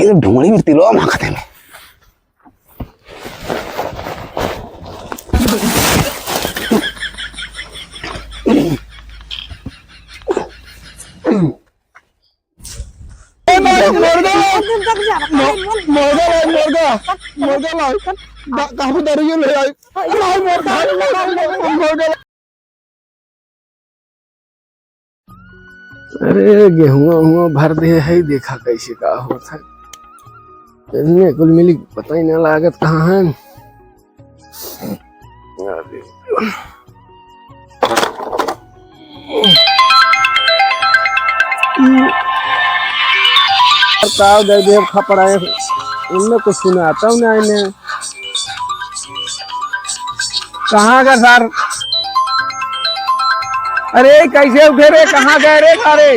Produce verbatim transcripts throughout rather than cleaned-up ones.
ये ढोंगड़ी में तिलवा माखते में। ए, मर, मर गया। मर, मर गया भाई, मर गया। मर गया भाई। दा-, काबू दारू ये ले आई। भाई, मर गया। मर गया। अरे, गेहुआ उहुआ भर दे है, देखा कैसे का होत है। इतने कुल मिली पता ही ना लागत कहाँ है। अरे। का दे दे खपड़ा है, इनमें कुछ सुनाता हूँ ना इन्हें। कहाँ गए सार? अरे, कैसे उठे रे? कहाँ गए रे सारे?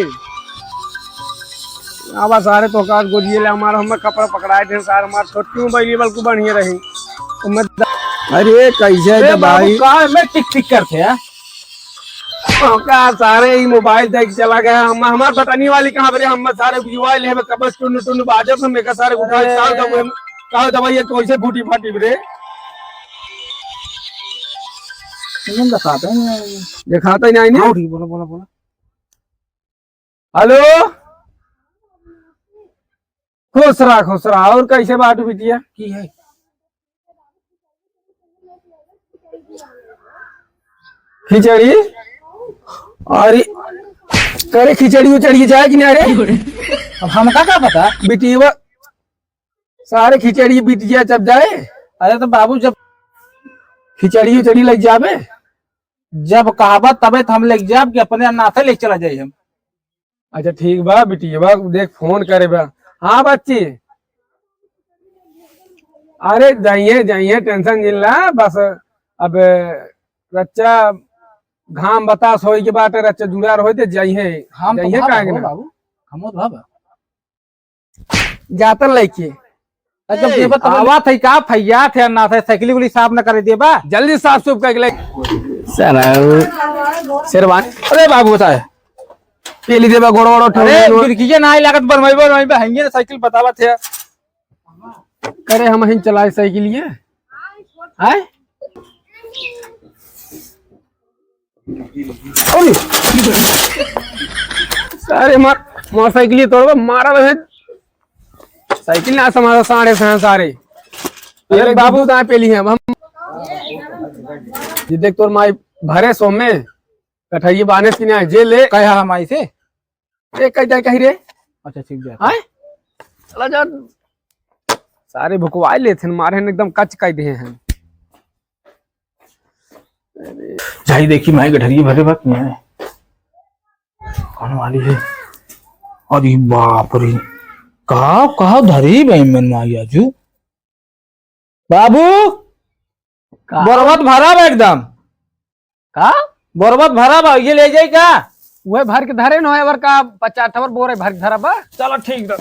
अब सारे तो काट गोजिए ले, हमार, हमार कपड़ा पकड़ाए थे सार, हमार छोटकी मोबाइल बल्कि बढ़िया रही। तो मैं द-, अरे, कैसे है अरे बाबू, भाई? का मैं टिक टिक करते हैं? तो का सारे ही मोबाइल देख चला गया, हम, हमार बटनी वाली कहाँ बरे? हम सारे मोबाइल है, कब टुन टुन बाजत, हम एक सारे उठा अरे। का दब-, का दबाई है, कैसे फूटी फाटी बरे? नहीं दिखाते हैं। दिखाता ही नहीं, नहीं? हाँ, ठीक, बोला, बोला, बोला। हेलो, खुश रहा, खुश रहा। और कैसे बाटू बिटिया? की है? खिचड़ी? अरे, करे खिचड़ी उचड़ी जाए कि नहीं रे? अब हमका का पता? बिटिया, सारे खिचड़ी बिटिया जब जाए। अरे तो बाबू, जब खिचड़ी उचड़ी लग जाबे, जब कहबा तबे तो हम लेके जाब कि अपने नाथे लेके चला जाई हम। अच्छा ठीक बा बिटिया, देख फोन करे बा। हाँ बच्ची, अरे जाइए जाइए, टेंशन जिन ला बस। अब रच्चा घाम बतास होई के बाटे, रच्चा जुड़ार होई ते जाइए, हम तो जाइए भाग काहे हो ना? बाबू, हम तो भाग। जातन लइके। अच्छा, ए, देबा तब आवत है का, फैयात है ना, साइकिल उकिल साफ न करे देबा। जल्दी साफ सुफ करके ले। साला, शेरवानी। अरे बाबू, बता है। पेली देबा, गोड़ वोड़ अरे, ठोक। बिरकिया ना लागत, बनवाइबा, बनवाइबा, हंगे ना साइकिल बतावत है। करे हम हिन चलाए साइकिल ये। आए? अरे! सारे मार, मोटरसाइकिल ये तोड़बा, मारा बे। साइकिल ना समारा साढ़े से सारे। अरे अरे बाबू, बाबू, कहाँ पे लिए हैं अब हम? ये देख तोर माई भरे सो में, कठैया बानेस की नहीं आए, जे ले। कहे हम आई से? ए, कह जाए कहीं रे? अच्छा, ठीक जाए। आए? चला जा। सारे भुकवाए लेथे, मारे हैं एकदम कच कर दिए हैं। जाई देखी माई गठरी भरे बात नहीं है। कौन वाली है? अरे बाप रे, का, का धरी बे मन माई आजू? बाबू, का? बोरवत भरा बा एकदम। का? बोरवत भरा बा, ये ले जाई का? उहे भर के धरे न हो, एवर का पचास ठवर बोरे भर के धरा बा। चलो ठीक बा।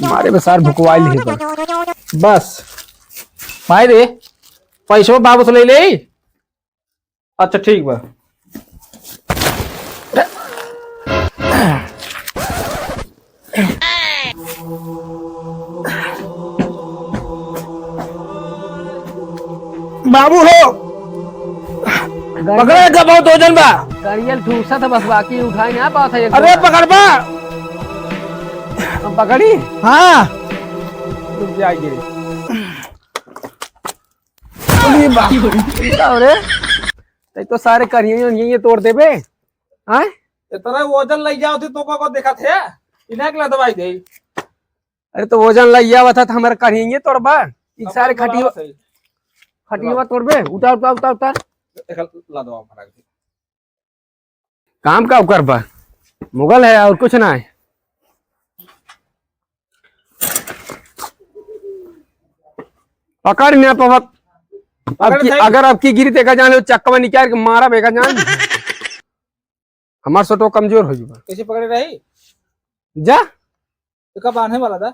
मारे बे सार भुकवाइल है बा। बस। माई रे, पैसो बाबू से ले ले। अच्छा, ठीक बा। बाबू हो, पकड़े का बहुत वजन बा। करियल ठूसा था बस, बाकी उठाए ना पावत है एक अरे, पकड़ बा। हम पकड़ी? हाँ। रुक जा, गिरे। अरे बाप। का हो रे? तै तो सारे करिए ये, ये तोड़ देबे। हाँ? इतना वजन लग जाओ थे तो को, को देखा थे? इन्हें के ला दवाई दे। अरे तो वजन लग जावा था तो हमारे करिए तोड़बा। ई अब सारे तो खटिया, बनावत है। खटिया तोड़बे। उतार, उतार, उतार, उतार। एक ला दवा फटाक से। काम का करबा? मुगल है और कुछ ना है। पकड़ ना पवत। अब पकड़ की, सही। अगर अब की गिरी ते का जान लो, चक्कवा निकाल के मारा बेगा जान। हमार सोटो कमजोर हो जाबा। कैसे पकड़े रही? जा। तो का बांधे वाला था?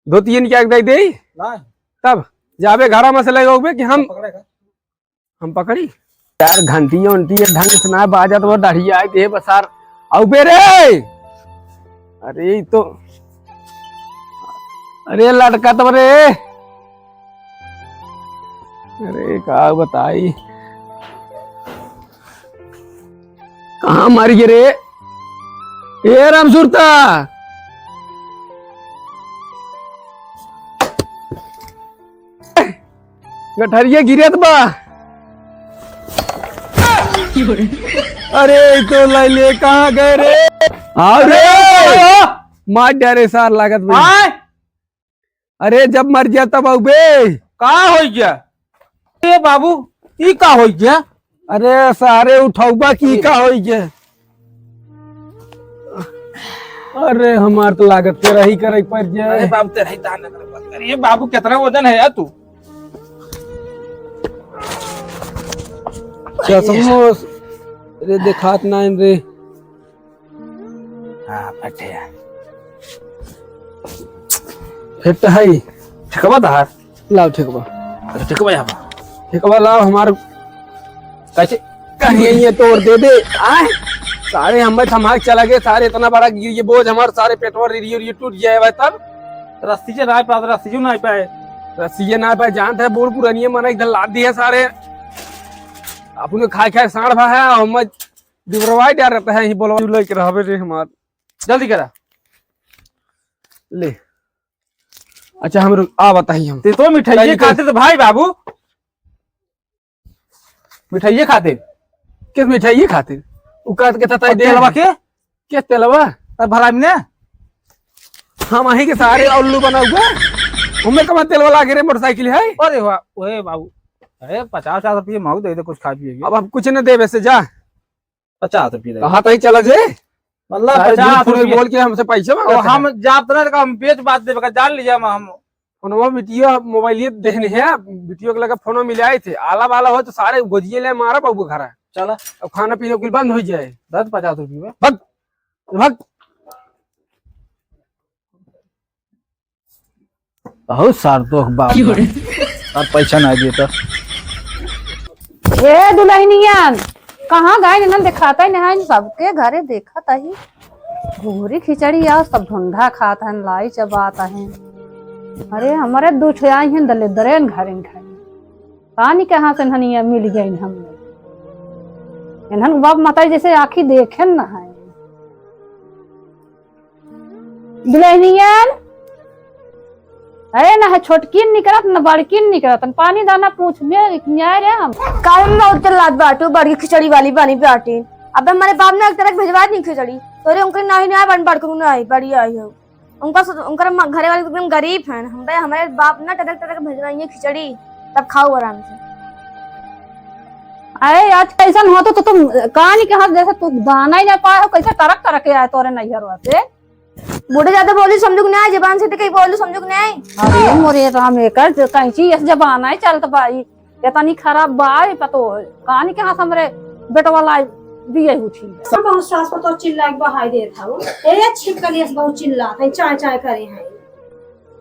धोतिये निकाल के दे दे। ना। तब जाबे घरा में से ले जाओगे कि हम पकड़े का? हम पकड़ी। यार, घंटी उंटी ये ढंग से ना बाजत, वो डढ़िया आए दे बसार। आउ बे रे। अरे, ई तो, अरे, लटका तो रे। अरे, का बताई, कहाँ मर गए रे? ए राम सुरता, गठरिया गिरत बा। अरे, ई तो लैले कहाँ गए रे? आओ रे। अरे, मार डारे सार लागत बा। आय? अरे, जब मर गया तब आउबे। का होइ गया? ए बाबू, ई का होइ गया? अरे सारे उठौबा की का होइ गया? अरे हमार तो लागत तेरा ही करे पड़ जाए। अरे बाबू, तेरा ही दान कर। अरे बाबू, कितना वजन है यार तू? चश्मो, अरे देखात ना रे। हाँ, फटे है। फिट है। ठेकवा तहार? लाओ ठेकवा। अच्छा, ठेकवा यहाँ पर। ठेकवा लाओ हमार। कैसे? कहीं ये तोड़ दे दे। आए? सारे हम थमा के चला गए, सारे इतना बड़ा गिर ये बोझ हमार, सारे पेटवा रिरियो रियो टूट गया है भाई तब। रस्सी जे ना पाए, रस्सी जो ना पाए। रस्सी जे ना पाए, जानते हैं बूढ़ पुरानिये मन इधर लाद दिए सारे। अपने खाए खाए साढ़ भा है, हम डिबरवाई डाल रहता है, ही बोलवा लेके रहबे रे हमार। जल्दी करा। ले। अच्छा, हम रुक, आ बताई हम। ते तो मिठाइये चल, चल। खातिर तो भाई बाबू। मिठाइये खातिर। किस मिठाइये खातिर? उ कहत के तताई और दे। तेलवा के? के तेलवा? अब भराई में ने? हम अहीं के सारे उल्लू बना हुआ। हमें कमा तेलवा लागे रे मोटरसाइकिल है? अरे वाह, ओए बाबू। अरे पचास पचास रुपये महू दे दे कुछ खा पिए के। अब हम कुछ न देवे से जा। पचास रुपये दे। कहाँ तक चला जे? मतलब सारे झूठ पचास फूठ रुपये। बोल के हमसे पैसे मांगत और है। हम जात रहे का हम बेच बात देवे का जान लीजिए हम, हम। फोनवा बिटिया मोबाइल ये देने हैं, बिटिया के लगे फोनवा मिलाए थे, आला वाला हो तो सारे गोजिए ले मारा बाबू घरा। चला। अब खाना पीना कुल बंद हो जाए। दस पचास रुपये में। भग, भग। बहुत सार दोख बाप की हो रे? और पैसा ना देता। ए दुल्हनियन, कहाँ गए? इन्हन देखाता ही नहीं, सबके घरे देखत ही। घुघरी खिचड़ी और सब ढोंढा खात हैं, लाई चबात हैं। अरे, हमारे दू ठे आई हैं दलेदरेन घरे खाए। पानी कहाँ से इन्हन ये मिल गए इन्हन? इन्हन बाप माता जैसे आँखी देखे न है। दुल्हनियन, अरे ना है छोटकिन निकरत, ना बड़किन निकरत। पानी दाना पूछ ले, न्याय रे हम। काहे में बहुत चिल्लात बाटू, बड़की खिचड़ी वाली बनी बाटी। अबे हमारे बाप ने एक तरह के भेजवा दी खिचड़ी। तोरे उनके नाही, नाही बन, बड़कू नाही, बड़ी आई हो। उनका सो-, उनकर म-, घरे वाले एकदम गरीब हैं। हम बे, हमारे बाप ना टरक टरक भेजवाएंगे खिचड़ी, तब खाओ आराम से। अरे आज कैसन हो तो, तो तुम कहानी के हाथ जैसे तू दाना ही ना पाए हो, कैसे टरक टरक के आए तोरे नैहर से? बूढ़े ज्यादा बोली समझू के नहीं, जबान से तो कहीं बोलू समझू के नहीं। अरे मोरे राम, एकर जो कैंची इस जमाना ही चलत बा, ई इतनी खराब बा, ई पतो है। कहानी के हाथ हमरे बेटवा लाई दिए उठी। सब बहुत सास पतोह चिल्ला के बहाई देत हऊ। ए छिपकली अस बहुत चिल्लात है, चाय चाय करे है।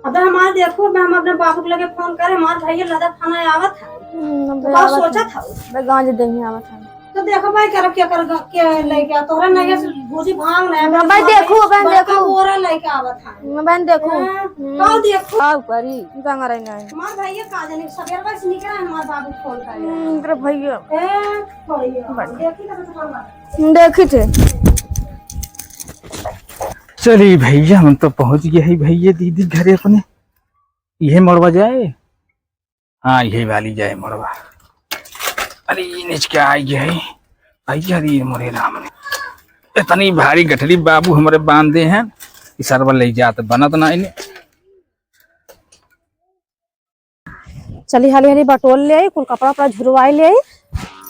अब हमार देखो, अब हम अपने बाबू के लगे फोन करे, हमार भैया लदा खाना आवत है। हम्म, तो का सोचत हऊ? बे गांज देही आवत है। तो देखो भाई, करब क्या कर ग-, के लेके आ, तोहरा नैया से भूजी भांग ना, ना भाई, बड़का देखू, बहन बड़का देखू। बोरा लेके आवत है। ना बहन देखू। हाँ, हम्म। का देखू? का करी? गंगा रही नहीं। हमार भैया का जाने, सबेरवा से निकला है, हमार बाबू फोन करे। हम्म, तेरा भैया। ए, भैया, बस। देखी तो तुम्हार बात। देखी थे। चली भैया, हम तो पहुँच गए ही भैया दीदी घरे अपने। इहे मड़वा जाए। हाँ, इहे वाली जाए मड़वा। अरे, ई निचका आई गए। आई, अरे, मोरे राम। इतनी भारी गठरी बाबू हमरे बांधे हैं, ई सरवा ले जात बनत ना इन्हें। चली, हाली हाली बटोर ले आई, कुल कपड़ा उपड़ा झुरवाई ले आई।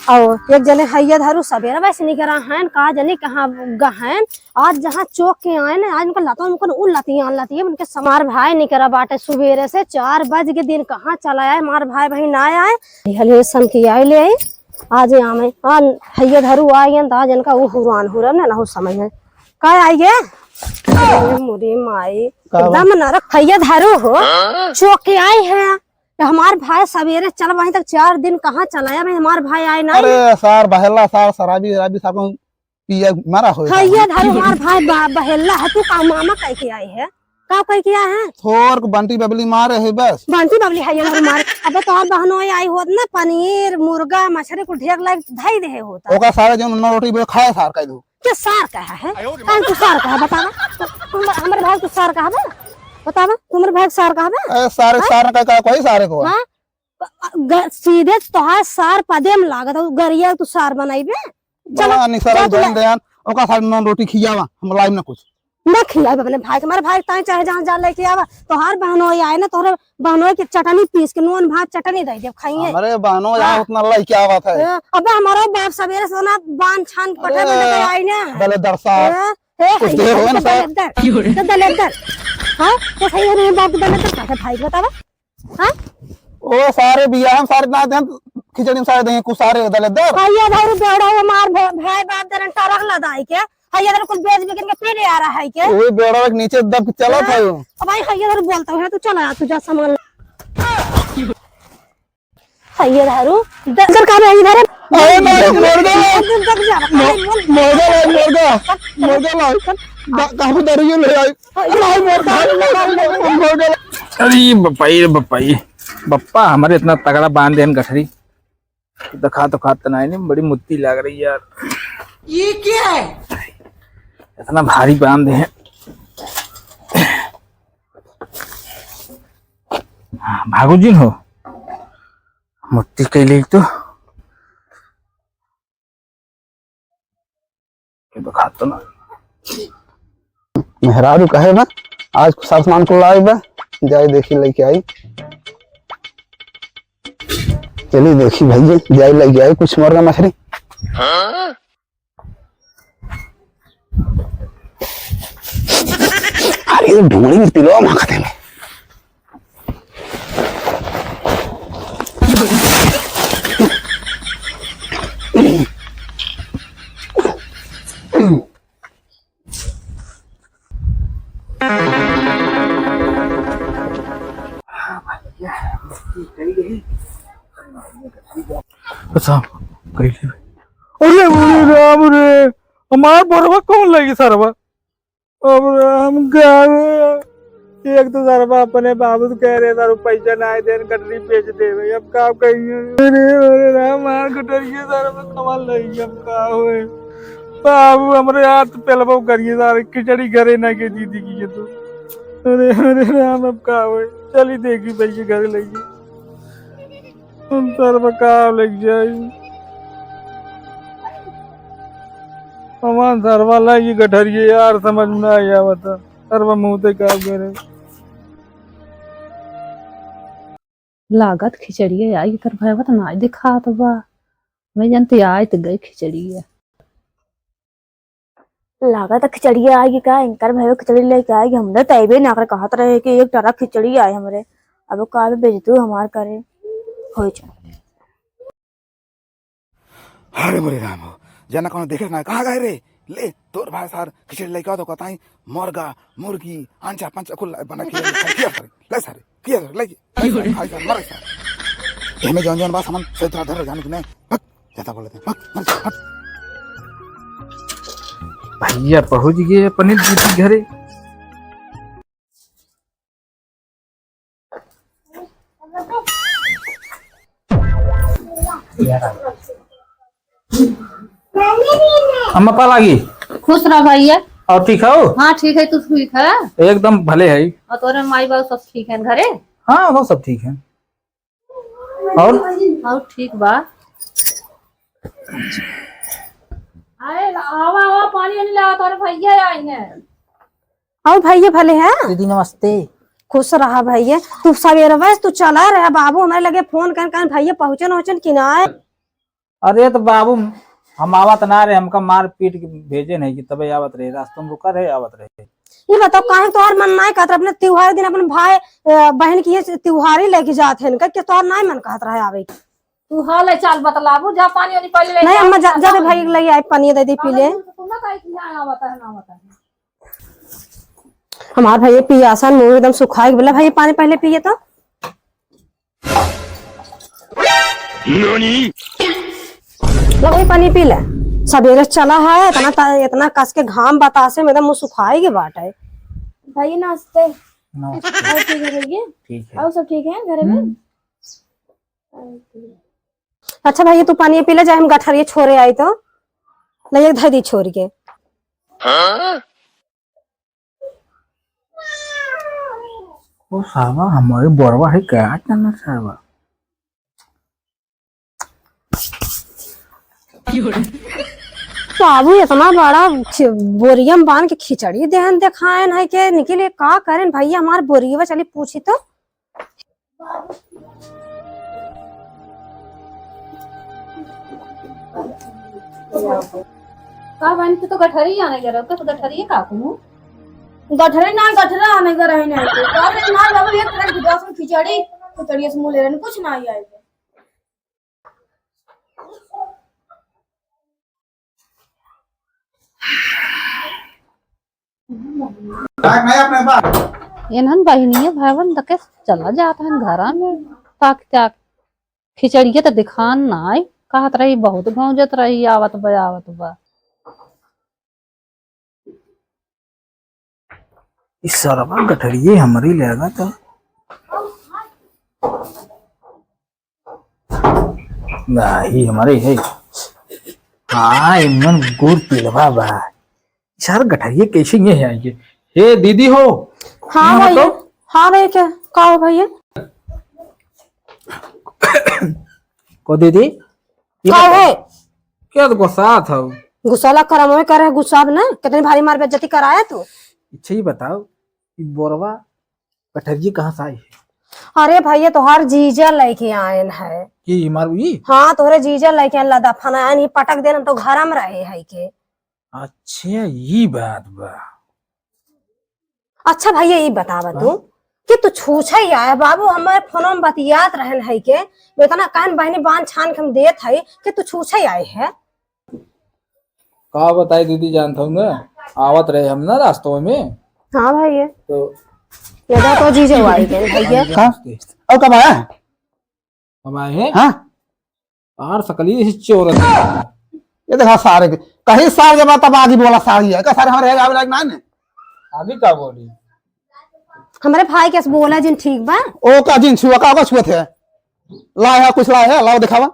और एक जने हैया धरू सबेरा वैसे निकरा हैं, का जने कहाँ ग हैं। आज जहाँ चौक के आए ना, आज उनका लता उनको उ लतियान लतिये, उनके समार भाई निकरा बाटे सुबेरे से, चार बज के दिन कहाँ चला आए, हमार भाई बहन ना आए। हले सन की आई ले आई, आज यहाँ में, हाँ, हैया धरू आ गए, तो आज इनका वो हुरान हुरन ना, ना हो समय है। का आई गए? अरे मोरे माई, का बा? एकदम नरक हैया धरू हो, हाँ? चौक के आई है। कि हमार भाई सवेरे चल, वहीं तक चार दिन कहाँ चला है, हमार भाई आए ना। अरे सार बहेला, सार शराबी, शराबी, सार को पिया मारा होए। हाँ, ये धर हमार भाई बा-, बहेला है, तू का मामा कह के आए है? का कह के आए है? थोर को बंटी बबली मारे है बस। बंटी बबली है ये धर मारे। अबे तोहर बहनों आई होत ना, पनीर, मुर्गा, मछरी कुल ढेर लाइक धई दे होता। ओका सारे जो नौ रोटी बे खाए सार कह दो। के सार कहा है? काहे तू सार कहा, बतावा? तू, तू हमरे भाई को सार कहा बे? बतावा, तू हमरे भाई को सार कहा बे? ए, सारे, हैं? सार का, का, कोई सारे को? हाँ? ग-, सीधे तोहार सार पदे में लागत है, गरिया तू सार बनाई बे? चलो, बड़ा निसरा जा तू उधर ले। दयान, ओका सारे नॉन रोटी खियावा, हम लाइम ना कुछ। ना खियाई अपने भाई के, हमारे भाई ताई चाहे जहाँ जा लेके आवा, तोहार बहनोई आए ना, तोहरे बहनोई के चटनी पीस के नून भात चटनी दे दे, खाइए। हमारे बहनोई हाँ। यहाँ उतना लइके आवत है। ए, अबे हमारा बाप सवेरे से ना बांध छान पटे अरे, में लेके आई ना। दलेदर साहब। ए, ए, कुछ है, देर हो ना तो साहब। दलेदर, तो दलेदर। हाँ, तो सही है, बाप दलेदर का है भाई, बतावा। हाँ? ओ सारे बियाह में सारे ना देन, खिचड़ी में सारे देंगे कुछ सारे दलेदर। हाँ, ये भाई बेड़ा वो मार भे-, भाई बाप दरन टरक लदाई के। हाँ, ये दर कुछ बेच बिकिन के पी ले आ रहा है के? वो बेड़ा के नीचे दब के चला था वो। अब भाई, हाँ, ये दर बोलता हूँ, तू चला, तू जा सामान ला। हाँ, ये धारू, दर का भाई इधर है। अरे माई, मर गया। दर तक जा, मर-, बोल। मर गया भाई, मर गया। मर गया भाई। दा-, काफी दरियो ले आई। अरे, अरे, बप्पा, अरे, बप्पा। अरे, बप्पा, ये बप्पा, ये बप्पा, हमारे इतना तगड़ा बांध देन गठरी। दिखा तो खात ना है, बड़ी मुत्ती लाग रही यार। ये क्या है? इतना भारी बांध है। हाँ, भागो जिन हो। मुत्ती कैले तो। के बखात तो ना। मेहरारू कहे बा, आज कुछ सामान को लाए बा, जाए देखी लेके आई। चलिए देखी भैया, जाए लेके आई कुछ मुर्गा मछली। अरे ढूंढी में पिलो माँ खाते में। अच्छा, कैसे? अरे, अरे राम रे, हमार बोरवा कौन लगी सरवा? अब हम का, एक तो सरवा अपने बाबू से कह रहे, "सरवा पैसा ना आए, देन गठरी बेच देवे।" अब का कहिए? अरे, अरे राम, हमार गठरिया सरवा कमाल लगी, अब का होए? बाबू हमरे हाथ पेलबो करिए, सारे खिचड़ी घरे ना के दीदी की ये तो। अरे, अरे राम, अब का होए? चली देखी भाई के घर लगी। हम सरवा का लग जाई? हमार सरवा लगी गठरिए यार, समझ में ना आवत। सरवा मुँह ते का करे? लागत खिचड़िए आई, एकर भयवा त नाई दिखात बा। मैं जानते आए त गई खिचड़िए। लागत खिचड़िए आएगी का? इनकर भयवा खिचड़ी लेके आएगी। हमने त अइबे ना करे, कहत रहे कि एक टरक खिचड़ी आए हमरे। अब का बेच दू हमार करे। हो जा। अरे मोरे राम हो, जना कौनो देखे ना, कहाँ गए रे? ले, तोर भाई सार खिचड़ी लेके आओ तो कहता ही, मुर्गा, मुर्गी, अंचा, पंचा, कुल बना के ले, खा, खिया सारे, ले सारे, खिया सारे, ले, ले सारे, खाई सारे, मरे सारे। एमे जौन जौन बा सामान, से तरह धर जाने के नहीं, हट, ज्यादा बोल लेते हैं, हट, हट, हट। भैया पहुँच गए अपने दीदी घरे। अम्मा पा लागी। खुश रह भैया। और ठीक हो? हाँ ठीक है, तू ठीक है? एकदम भले है। और तोरे माई बाबू सब ठीक है घरे? हाँ, वो सब ठीक है। और? और ठीक बा। अरे आवा, आवा, पानी वानी लावा, तोरे भैया आई हैं। और भैया भले हैं? दीदी नमस्ते। खुश रहा भैया। तू सवेरवा से तू चला रहा बाबू, हमारे लगे फोन कर कर भैया पहुँचन उहुँचन कि ना? अरे तो बाबू हम आवत ना रहे, हमका मार पीट के भेजे नहीं कि तबे आवत रहे, रास्ता में रुका रहे, आवत रहे। ये बताओ काहे तोहर मन नाय कहत रहे अपने त्योहार दिन अपन भाई, अ, बहन की ये त्योहार ही लेके जात है इनका, कि तोहर नाय मन कहत रहे आवे के? तू हाल है चाल बतलाबू, जा पानी वानी पहले लेके नहीं आ, अम्मा, जा, जा दे भाई, ले आई, पानी दे दे, पी ले। तू ना काहे कि यहाँ आवत है, ना आवत है। हमार भाई पियासन मुंह एकदम सुखाए के बोला, भाई पानी पहले पिए तो। लो भाई, पानी पी ले। सबेरे चला है, इतना ता-, इतना कस के घाम बतासे में एकदम मुँह सुखाई के बाटे। भाई, नमस्ते। नमस्ते। और ठीक है भैया? ठीक है। और सब ठीक है घर में? हम्म। अच्छा भैया, तू पानी पी ले, जाए हम गठरिया छोरे आई तो ले एक धई दी छोड़ के। ओ साहबा, हमारे बोरवा है क्या? चना साहबा। बाबू, इतना बड़ा खि-, बोरिया में बांध के खिचड़ी देहन देखायन है के निकले, का करेन भैया? हमार बोरिया चली पूछी तो। का बहन, तू तो गठरी आने के रहो, तो गठरी का कहूँ? गठरी ना, गठरा आने के रहे नहीं तो। का रे ना बाबू, एक तरह की दस में खिचड़ी, खिचड़ी से मुँह ले रहे, कुछ ना आई आए। इन्हन बहिनिया भावन तके चला जात हन घरा में, ताक ताक। खिचड़िया त दिखान ना आई, कहत रही बहुत गौजत रही, आवत बा, आवत बा। ई सरवा गठरिये हमरी लेगा तो। नाही, हमारे है। हाँ, इमन गुड़ तिलवा बा। सार गठरिये कैसे ये है ये? हे दीदी हो। हाँ ये भैया। बताओ। हाँ भैया, क्या? का हो भैया? को दीदी? ये का बताओ। है? क्या तो गुस्सा था? गुस्सा ला करम में करे, गुस्सा अब ना। कितनी भारी मार बेइज्जती कराया तू। अच्छा, ये बताओ, ये बोरवा गठरिये कहाँ से आई है? अरे भैया, तोहार जीजा लेके आयन है। की मारू ई? हाँ, तोहरे जीजा लेके आयन, लदा फनायन ही पटक देन, हम तो घर में रहे है के। अच्छा, ई बात बा। अच्छा भैया, ई बतावा तू हाँ? कि तू छूछे ही आया बाबू, हमारे फोन में बतियात रहन है के, इतना कहन बहनी बांध छान के हम देत है कि तू छूछे ही आए है। का बताई दीदी, जानत हूँ ना, आवत रहे हम ना रास्तों में। हाँ भैया। तो ये तो जीजा आई गए भैया। हाँ? और कब आया? कब आए हैं? हाँ? यार सकली इस चोर है। ये देखा सारे के, कहीं सार के बाद तब आगे बोला सारी है। का सारे हमारे आवे लायक ना ने? आगे का बोली? हमारे भाई कैसे बोला जिन ठीक बा? ओ का जिन छुआ का, का छुआ थे? लाए है, कुछ लाए है, लाओ दिखावा।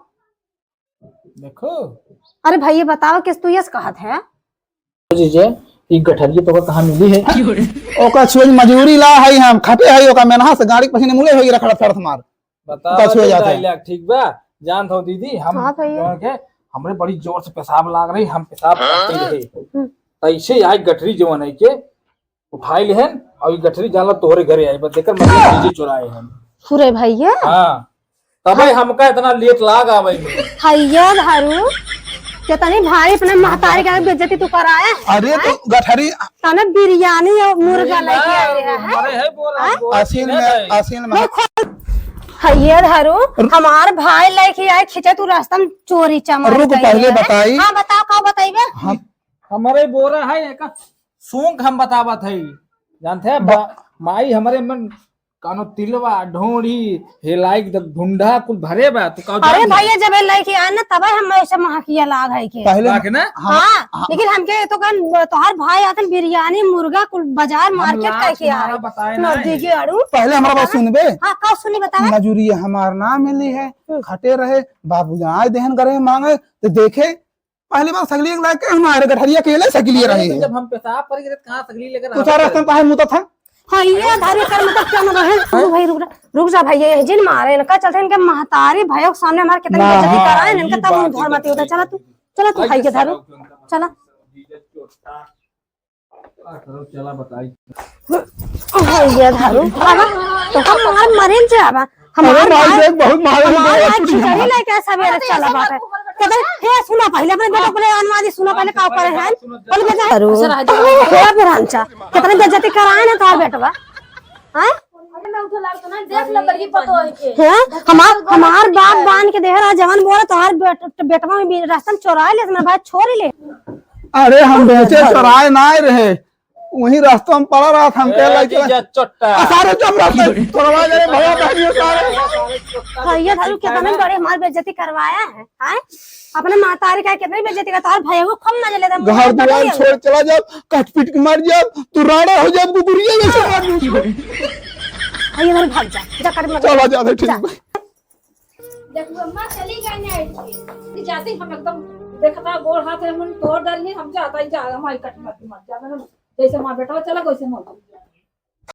देखो। अरे भाई, ये बताओ, किस तू यस कहत है? जीजे, ई गठरिया तोका कहाँ मिली है? ओका छुए मजूरी ला है, हम खटे है, ओका मेनहा से गाड़ी के पसीने मुले होई रखड़ा फेरत मार। बताओ ओका छुए तो जात है। डायलॉग ठीक बा, जानत हो दीदी, हम हाँ भैया। जौन के, हमरे बड़ी जोर से पेशाब लाग रही, हम पेशाब करते रहे। हम्म। तैसे आज गठरी जौन है के, उठाई लेहन और ई गठरी जान ला तोहरे घरे आई, बस एकर मतलब चीजें चुराए हन। सुरे भैया। हाँ, तबे हाँ। हमका इतना लेट लाग आवे में। हैया धारू, कितनी भारी अपने महतारी का बेइज्जती तू कराया है। अरे तो गठरी तने बिरयानी और मुर्गा नहीं लेके ना, आए रहे हैं। अरे है बोला, हाँ? बोला असील नहीं में, है। असील में। नहीं, खोल। हैया धारू, हमार भाई लेके आए खींचे तू रास्ता में चोरी चमारी रुक, कइले पहले है। बताई। हाँ, बताओ, का बताइबे? हम हमारे बोरा है, एक सूंघ हम बतावत है, जानते हैं, बा-, माई हमरे मन कानो तिलवा, ढोढ़ी, हेलाइक द ढूंढा कुल भरे बा, तू का अरे जानते भैया, जब ये लेके आए ना, तबे हम ऐसे महकिया लाग है के। पहले लाग ना? हाँ, हाँ, हाँ। लेकिन हमके तो कन तोहार भाई आतन बिरयानी, मुर्गा कुल बाजार हम मार्केट लाख करके तुम्हारा आए। बताए ना नदी है। के आड़ू। पहले हमारा बात हाँ? सुनबे। हाँ, का सुनी बतावे? मजूरी हमार ना मिली है, हम्म। खटे रहे, बाबू जाए देहन करे मांगे, तो देखे, पहली बार सगली एक लाख के हमारे गठरिया के ले सगली अरे रहे तो हैं। जब हम पेशाब पर गिरे, कहाँ सगली लेकर तू आ सारा गए? रास्ता में काहे मुता था? हाँ, ये धारू कर मतलब क्या ना रहे? रुक भाई, रुक जा, रुक जा भाई, ये जिन मारे इनका चलते इनके महतारी भाइयों के सामने हमारे कितनी ना, बेइज्जती हाँ, कराए, इनका ये तब बात मुंह धर मत एकदम होता। चला तू, सही। चला तू आई भाई के के धारू, सारा उनका चला। जीजा चोटा। का करो, चला बताई। भैया धारू, बाबा, तो हम मार मरेन जाबा। हमार अरे भाई भाई, देख, बहुत मारे हैं, हमार बहुत भाई छुरी खिचड़ी हमार। लेके सबेरे चला बाटे। कहते, हे सुना पहले, अपने बेटा बोले, अनवादी सुना पहले, का करे हैं? बोले, बेटा, अरे। हे बुढ़ांचा, कितने बेइज्जती कराए ना तोहार बेटवा? हैं? अरे मैं उठे लागतो ना, देख ले बड़की पतो है के। हैं? हमार, हमार बाप बांध के देह रहा, जवन बोले, तोहार बेट-, बेटवा में भी रास्ता में चोराए ले, अपना भाई छोड़ ले। अरे हम बेचे चोराए ना आए रहे। वही रास्ता में पड़ा रहा था, हम कह ए, लाइक जीजा चोट्टा। आ, सारे चुप रहते, तोड़वा दे भैया बहनियों सारे। भैया दारू कितना बड़े हमारी बेइज्जती करवाया है, हैं? अपने मातारी का कितनी बेइज्जती करता है, और भैया को खूब मजा लेता है, घर मुझे दुआर बताइए। छोड़ चला जाब, काट पीट के मार जाब, तू राड़ा हो जाब, कुकुरिया जैसे मार दूँ। भैया घर भाग जा, जा कर मत चला जा, ठीक जा। बा। देखो अम्मा चली गई ना, कि जाते हम एकदम देखता गोड़ हाथ है, मन तोड़ डालनी, हम जाता ही जा, हमारी कट मत, मत जा, जैसे माँ बेटा चला, वैसे मत।